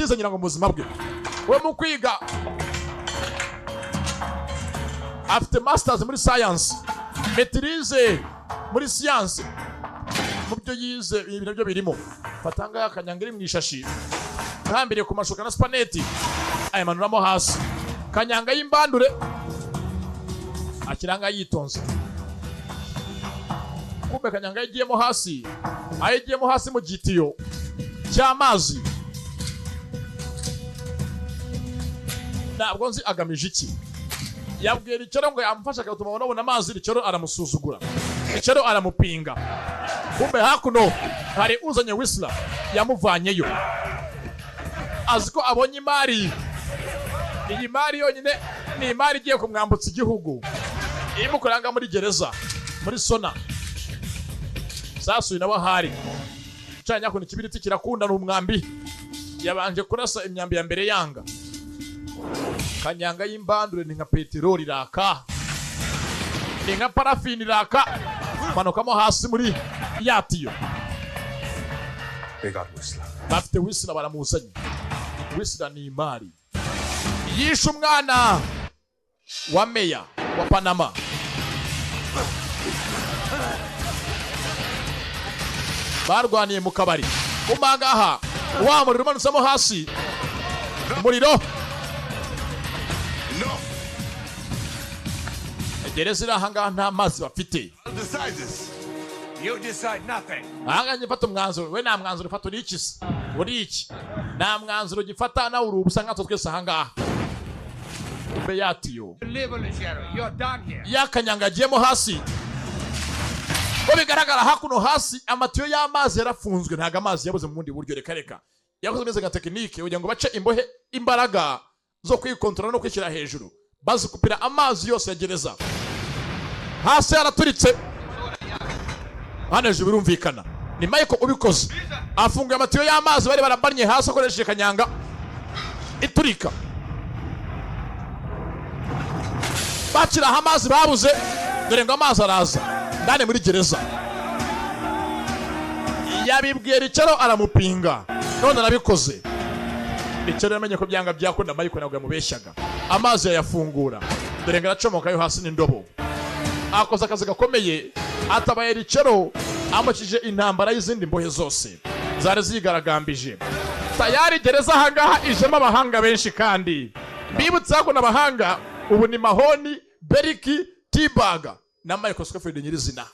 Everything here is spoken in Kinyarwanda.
atize ngira ngo mu buzima bwe. We mu kwiga afite masters muri science, maîtrise muri science. Mu byo yize ibi nabyo birimo. Fata ngaha kanyanga iri mu ishashi ihambiriye ku mashuka na supaneti, ayamanuramo hasi. Kanyanga y'imbandure akiranga yitonze. Kumbe kanyanga yagiyemo hasi, ayigiyemo hasi mu gitiyo cy'amazi. Ntabwo nzi agamije iki. Yabwiye Ricero ngo yamufasha agatuma abona amazi. Ricero aramusuzugura, Ricero aramupinga. Kumbe hakuno hari uzanye Wisla, yamuvanyeyo azi ko abonye imari. Iyi mari yonyine ni imari igiye kumwambutsa igihugu, imukoranga muri gereza muri sona. Sasuye nawe ahari canya hakuno, ikibiriti kirakunda, ni umwambi. Yabanje kurasa imyambi ya mbere yanga. Kanyanga y'imbandure ni nka peteroli iraka, ni nka parafini iraka. Manukamo hasi muri ya tiyo. They got Whistler. Bafite Wisila, baramuzanye. Wisila ni imari yishe umwana wa meya wa Panama. Barwaniye mu kabari. Umangaha wa muriro umanutsemo hasi umuriro. Enough. Gereza iri ahangaha nta mazi bafite. I'll decide this. You decide nothing. Ahangaha njye mfata umwanzuro. We nta mwanzuro ufata, uri iki se? Uri iki? Nta mwanzuro ugifata nawe, uri ubusa nkatwe twese ahangaha. Mbe yatiyo. Live, Lucero. You're done here. Yakanyanga agiyemo hasi. Ko bigaragara hakuno hasi amatiyo y'amazi yarafunzwe. Ntabwo amazi yabuze mu bundi buryo, reka reka. Yakoze ameze nka tekinike kugira ngo bace imbohe imbaraga zo kwikontorora no kwishyira hejuru, bazikupira amazi yose ya gereza. Hasi yaraturitse, hano hejuru birumvikana ni Michael ubikoze. Afunguye amatiyo y'amazi bari barabannye hasi akoresheje kanyanga iturika. Bakiraho amazi babuze, dore ngo amazi araza ndani muri gereza. Yabibwiye Ricero aramupinga, none arabikoze. Ricero yamenye ko byanga byakunda Michael ntabwo yamubeshyaga. Amazi yayafungura, dore ngo aracomoka yo hasi n'indobo. Akoze akazi gakomeye, atabaye Ricero, amukije intambara y'izindi mbohe zose zari zigaragambije. Tayari gereza ahangaha ijemo abahanga benshi, kandi bibutse ko n'abahanga ubu ni Mahoni, Beriki, Tibaga na Michael Scofield nyirizina.